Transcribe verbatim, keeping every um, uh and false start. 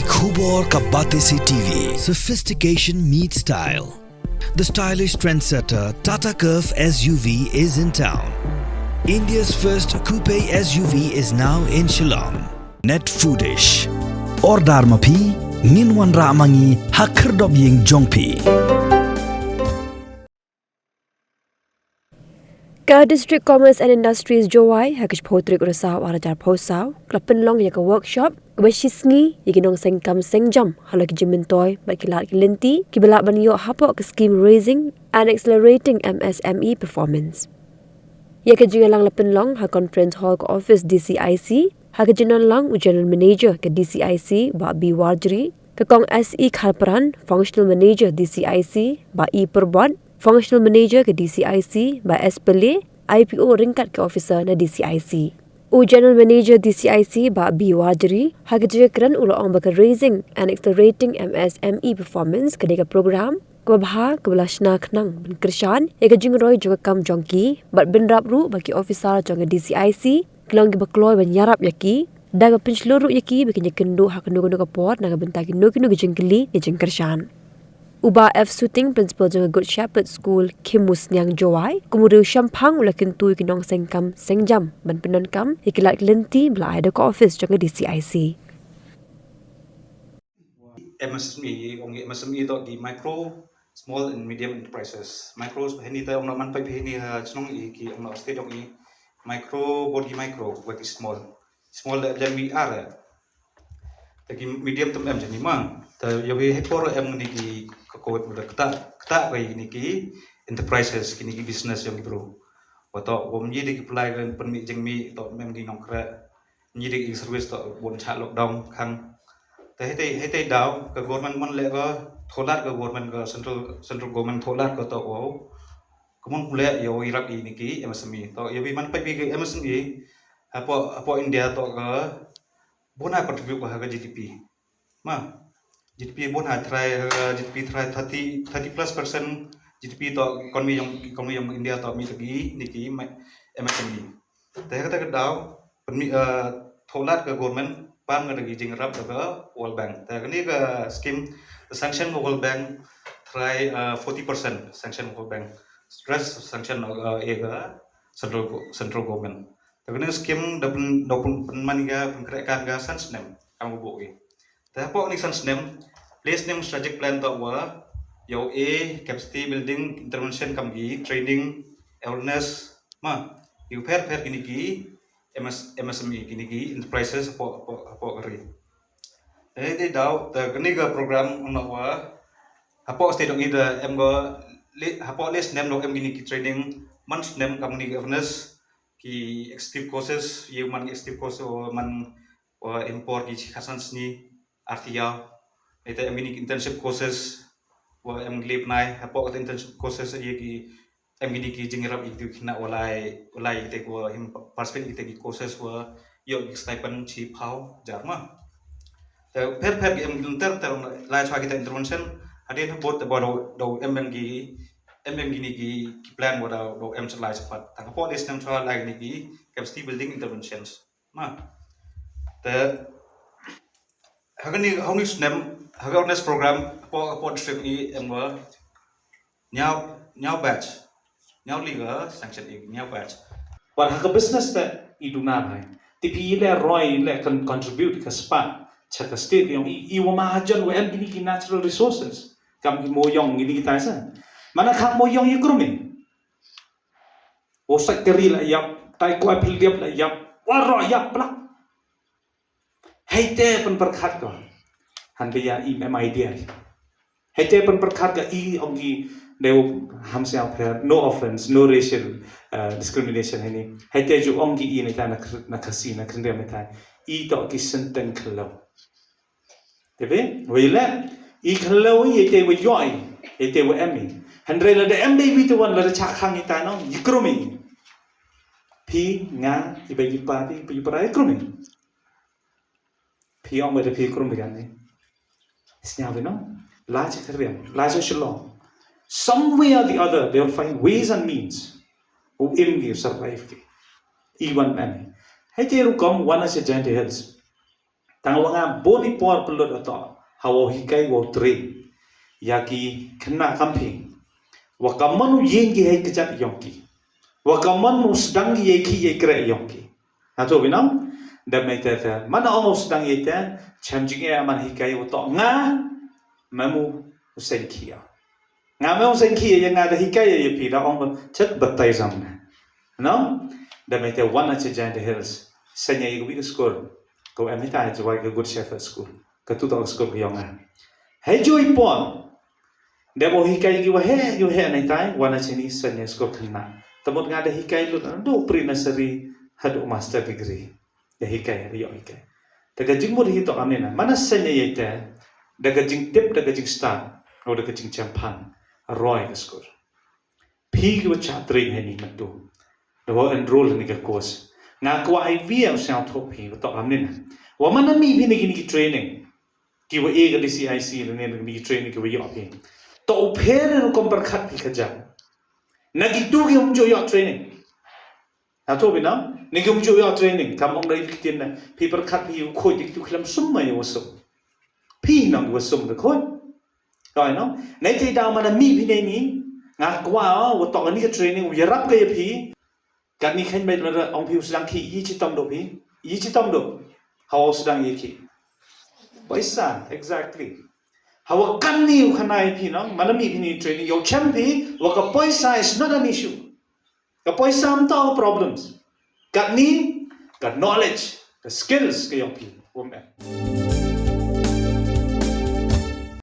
Khubor ka Batesi T V. Sophistication meets style. The stylish trendsetter Tata Curvv S U V is in town. India's first coupe S U V is now in Shillong. Net Foodish. Order ma phi, ngin wanrah ma ngi ha khyrdop ïing jong phi. Ka District Commerce and Industries Jowai ha ka shiphew tarik u Risaw ar hajar arphew saw ka la pynlong ïa ka workshop kaba shisngi ïa ki nongseng kam seng jam halor ki jingmyntoi bad ki lad ki lynti kiba lah ban ïoh hapoh ka skim Raising and Accelerating M S M E Performance. Ïa ka jingïalang la pynlong ha Conference Hall ka office D C I C ha ka jingdon lang u General Manager ka D C I C Bah B Warjri, ka Kong S E Kharpran, Functional Manager D C I C Bah E Purbot, Functional Manager ka D C I C Bah S Pele, I P O ryngkat ki officer na D C I C. U General Manager D C I C Bah B Warjri ha ka jingkren u la ong ba ka Raising and Accelerating M S M E Performance ka dei ka program kaba bha kaba la shna khnang ban kyrshan ïa ka jingroi jong ka kam jong ki bad bynrap ruh ba ki officer jong ka D C I C ki long kiba kloi ban ïarap ïa ki da kaba pynshlur ruh ïa ki ba kin ïakynduh ha kano kano ka por na ka bynta kino kino ki jingkylli ne jingkyrshan. U Bah F Suting, Principal jong ka Good Shepherd School, Khimmusniang, Jowai, kum u riew shemphang u la kyntu ïa ki nongseng kam seng jam ban pyndonkam ïa ki lad ki lynti ba la ai da ka office jong ka D C I C. M S M E, ong i M S M E toh ki micro, small and medium enterprises. Micro, hynrei te ong na man peit hynrei ha chnong i ki ong na state ong i micro, bad ki micro, bad ki small. Small da lem i ar. Te ki medium tam em jani ma. Te ïa wi hei por em ni ki ka COVID mo da kata, kata ka ni ki enterprises, ki ni ki business ïong ki bru. Wa toh, wa mji di ki pynlai ka pynmih jingmih, toh em ki nongkreh. Ngi dei ki service toh bun cha lockdown khang. Te hei te, hei te daw ka government mon leh ka tholat ka government ka central, central government tholat ka toh wow. Ka mon pule ïa wi rap i ni ki M S M E. Toh ïa wi man peit wi ki M S M E. Hapoh, hapoh India toh ka bun ha contribute ka ha ka G D P. Ma, G D P bun ha try, ha G D P try thirty, thirty plus percent G D P toh economy ïong, economy ïong India toh mih lagi ni ki ma-, M S M E. Te ha kata ka daw, pynmih, eh, tholat ka government, pan nga da ki jingïarap da ka World Bank. Te kani ka scheme, sanction ka World Bank, try, eh, forty percent sanction ka World Bank. Rest sanction, eh, ïa ka central go-, central government. Te kani ka scheme da pyn, da pyn, pynman ka, pynkrehkan ka san snem, kam ka buh i. Te hapoh ni san snem, le snem strategic plan toh wa, ïa u A, capacity building, intervention kam ki, training, awareness, ma, ïa u pher pher kini ki, M S, M S M E kini ki, enterprises hapoh, hapoh, hapoh ka ri. Te dei daw, te kani ka program ong na wa, hapoh state ong i da em ko, le, hapoh le snem dong em kini ki training, man snem kam kini ki awareness, ki executive courses, ïa man ki executive course, o man, o em por ki chi khatsan sngi, arti ïaw. Ita em kini ki internship courses, wa em glip nai, hapoh kata internship courses, ïa ki, em kini ki jingïarap ïa ki khynnah wa lai, wa lai ïa kita ki wa him participate ïa kita ki courses wa ïoh ki stipend chi phaw hajar ma. Te pher pher ki em ter ter lai chwa kita intervention, hadien ha bot te ba daw, daw em em ki, em em kini ki, ki plan wa daw, daw em chalai chapat. Tang hapoh le snem chwa lai kini ki capacity building interventions. Ma. Te, ha kani, ha kani snem, ha ka awareness program, hapoh, hapoh district i em wa, ñiaw, ñiaw batch, ñiaw liga sanction i, ñiaw batch. Wat ha ka business te i duna bhai. Te phi le roi le con-, contribute ka spah cha ka state ïong i, i wa mahajon wa em kini ki natural resources. Kam ki mo ïong kini ki tai sa. Mana khang mo ïong i krumi. Wa sait kari la ïap, tai kwai phi liap la ïap, wa ro ïap plak. Hei te pynpyrkhat ko. Han te ïa i em idea. Hei te pynpyrkhat ka i ong ki dei ham siaw pher, no offense, no racial, uh, discrimination hei ni. Hei te ju ong ki i na ta na kr-, na Khasi, na Khyndiat na ta. I toh ki senteng khlo. Te be, wei le, i khlo i te wei yoi, i te wei em i. Hynrei la da em dei wi te wan la da chak hang i ta no, i krumi. Phi nga, i ba i pa, i ba i pra, i krumi. Phi ong ba da phi krum bigan ni. Sñiaw bi no. Lai cha Khriam, lai cha Shillong. Some way or the other, they'll find ways and means. U im ki, survive ki. Even many. Hei te rukom wan cha Jaintia Hills. Tang wa nga bun i por pynlut ato ha wow hikai wow train ïa ki khynnah camping. Wa ka man u ïeng ki hei kjat ïong ki. Wa ka man u sdang ki ïei ki ïei kre ïong ki. Ha to binong. Dep mei te te man ong u sdang ïei te chem jing e man hikai wa to nga memu u seng ki ïa. Nga memu u seng ki ïa nga da hikai ïa pi da ong chek batai zam na. No? Dep mei te wan a che jan de hills. Senya ïa ka wi ka skur. Ko em hita jawai ka Good Shepherd School. Ka tu ta school ka yong nga. Hei joi pon. Dep o hikai ki wa he ki wa he nai tai wan a chini senya school khynnah. Tamut nga da hikai lut do pre nursery hadu master degree. Da hikai da yo hikai. Da ka jingmut hi to amne na. Mana senya ïa te da ka jingtip da ka jingstad. O da ka jingchemphan. Roi ka school. Phi ki wa cha train heni matu. Da wa enroll heni ka course. Nga kwah ai wi am siang thok phi wa tok am nina. Wa mana mi phi ni ki training. Ki wa e ka D C I C ni ni ki training ki wa yok phi. To u pher ni kom berkhat phi ka jam. Na ki tu ki um jo yok training. Na to binam ni ki um jo yok training kam ong dai ki tin na. Phi berkhat phi u khoi ki tu khlem sum mai wa sum. Phi nang wa sum da khoi. Koi no. Nei te da mana mi phi nei ni. Nga kwah wa tok ni ka training u yarap ka ya phi. Kat ni khen mai la ong phi u sdang ki yi chi tam do phi. Yi chi tam do. Hawa u sdang yi ki. Paisa exactly. Hawa kan ni u khanai phi no mana mi phi ni training yo chem phi wa ka paisa is not an issue. Ka paisa am ta problems. Kat ni ka knowledge ka skills ka yong phi. Wom em.